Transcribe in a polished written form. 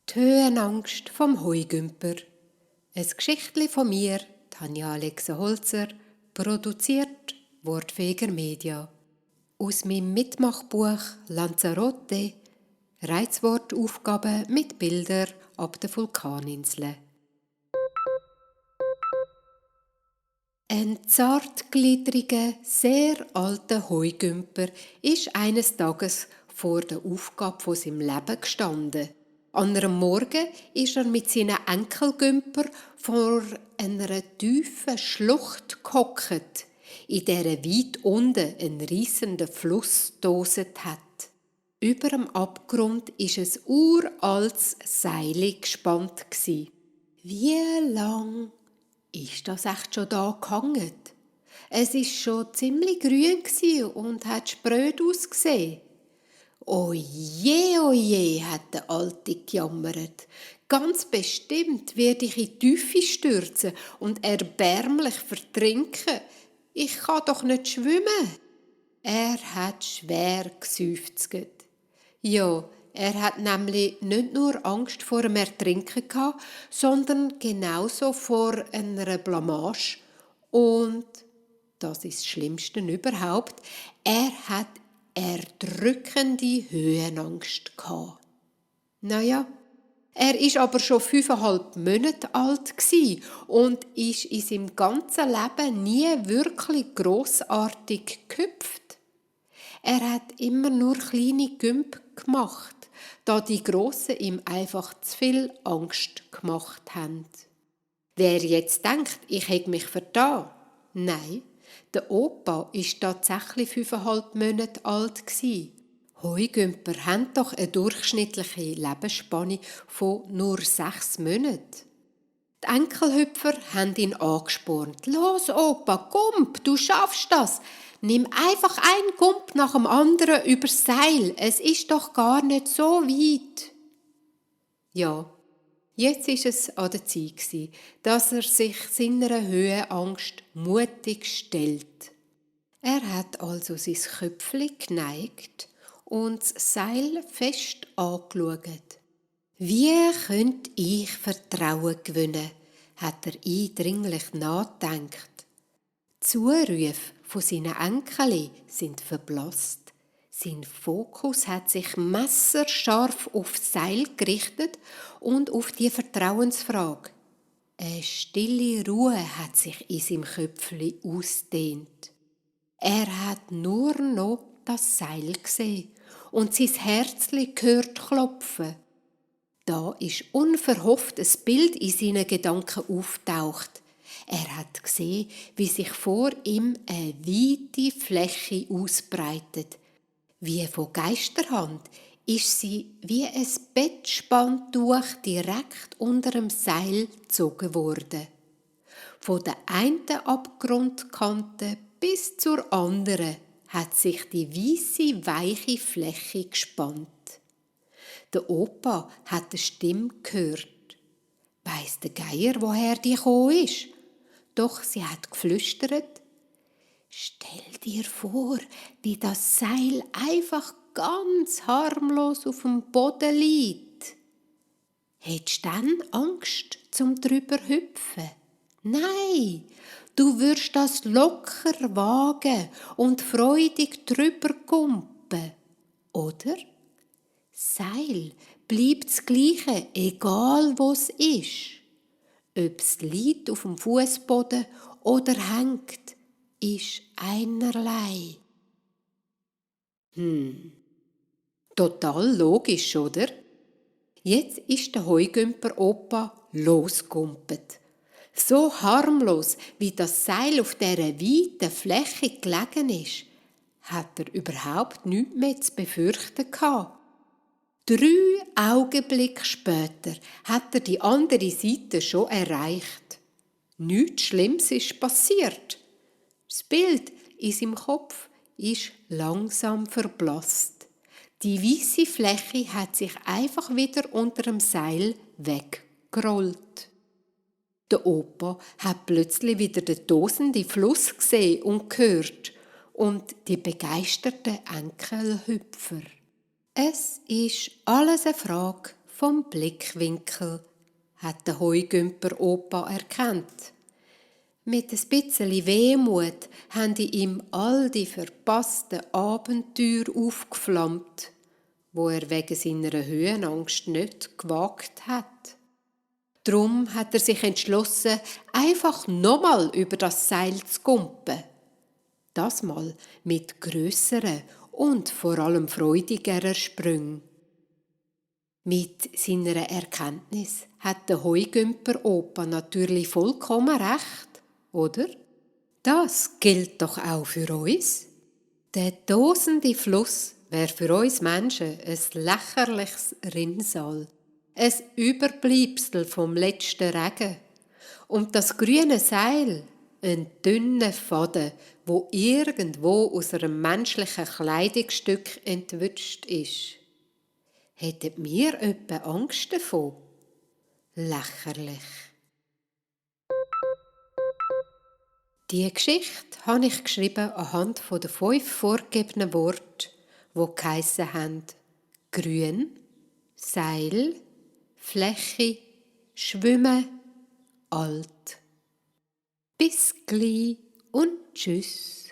Die Höhenangst vom Heugümper. Ein Geschichtli von mir, Tanja Alexa Holzer, produziert Wortfeger Media. Aus meinem Mitmachbuch Lanzarote, Reizwortaufgaben mit Bildern ab der Vulkaninsel. Ein zartgliedriger, sehr alter Heugümper ist eines Tages vor der Aufgabe von seinem Leben gestanden. An einem Morgen ist er mit seinen Enkelgümper vor einer tiefen Schlucht gehockt, in der weit unten ein riesender Fluss toset hat. Über dem Abgrund ist ein uraltes Seil gespannt gsi. Wie lang ist das echt schon da gehangen? Es ist schon ziemlich grün gsi und hat spröd ausgesehen. Oje, hat der Alte gejammert. Ganz bestimmt werde ich in die Tiefe stürzen und erbärmlich vertrinken. Ich kann doch nicht schwimmen. Er hat schwer geseufzt. Ja, er hat nämlich nicht nur Angst vor dem Ertrinken gehabt, sondern genauso vor einer Blamage. Und, das ist das Schlimmste überhaupt, er hat erdrückende Höhenangst gehabt. Naja, er ist aber schon 5,5 Monate alt gsi und ist in seinem ganzen Leben nie wirklich grossartig gehüpft. Er hat immer nur kleine Gümp gemacht, da die Grossen ihm einfach zu viel Angst gemacht haben. Wer jetzt denkt, ich hätte mich vertan? Nein, der Opa ist tatsächlich 5,5 Monate alt gsi. Heugümper haben doch eine durchschnittliche Lebensspanne von nur 6 Monaten. Die Enkelhüpfer haben ihn angespornt. «Los, Opa, Gump, du schaffst das! Nimm einfach einen Gump nach dem anderen übers Seil, es ist doch gar nicht so weit!» Ja, jetzt ist es an der Zeit gewesen, dass er sich seiner Höhenangst mutig stellt. Er hat also sein Köpfli geneigt und das Seil fest angeschaut. «Wie könnte ich Vertrauen gewinnen?» hat er eindringlich nachgedacht. Die Zurufe von seinen Enkeli sind verblasst. Sein Fokus hat sich messerscharf auf das Seil gerichtet und auf die Vertrauensfrage. Eine stille Ruhe hat sich in seinem Köpfli ausgedehnt. Er hat nur noch das Seil gesehen und sein Herzli gehört klopfen. Da ist unverhofft ein Bild in seinen Gedanken auftaucht. Er hat gesehen, wie sich vor ihm eine weite Fläche ausbreitet. Wie von Geisterhand ist sie wie ein Bettspanntuch direkt unter dem Seil gezogen worden. Von der einen Abgrundkante bis zur anderen hat sich die weisse, weiche Fläche gespannt. Der Opa hat eine Stimme gehört. Weiss der Geier, woher die gekommen ist? Doch sie hat geflüstert: «Stell dir vor, wie das Seil einfach ganz harmlos auf dem Boden liegt. Hättest du dann Angst zum drüber hüpfen? Nein, du würdest das locker wagen und freudig drüber gumpen, oder? Seil bleibt das Gleiche, egal wo es ist. Ob es liegt auf dem Fußboden oder hängt, ist einerlei.» Total logisch, oder? Jetzt ist der Heugümper Opa losgumpet. So harmlos, wie das Seil auf dieser weiten Fläche gelegen ist, hat er überhaupt nichts mehr zu befürchten gehabt. 3 Augenblicke später hat er die andere Seite schon erreicht. Nichts Schlimmes ist passiert. Das Bild in seinem Kopf ist langsam verblasst. Die weisse Fläche hat sich einfach wieder unter dem Seil weggerollt. Der Opa hat plötzlich wieder den tosenden Fluss gesehen und gehört und die begeisterten Enkelhüpfer. Es ist alles eine Frage vom Blickwinkel, hat der Heugümper-Opa erkannt. Mit ein bisschen Wehmut haben in ihm all die verpassten Abenteuer aufgeflammt, wo er wegen seiner Höhenangst nicht gewagt hat. Drum hat er sich entschlossen, einfach nochmal über das Seil zu gumpen. Das Mal mit grösseren und vor allem freudigeren Sprüngen. Mit seiner Erkenntnis hat der Heugümper-Opa natürlich vollkommen recht, oder? Das gilt doch auch für uns. Der tosende Fluss wäre für uns Menschen ein lächerliches Rinnsal, ein Überbleibsel vom letzten Regen. Und das grüne Seil, ein dünner Faden, wo irgendwo aus einem menschlichen Kleidungsstück entwutscht ist. Hätten wir etwa Angst davon? Lächerlich. Die Geschichte habe ich geschrieben anhand der 5 vorgegebenen Worte, die geheissen haben: Grün, Seil, Fläche, Schwimmen, alt. Bis gleich und tschüss.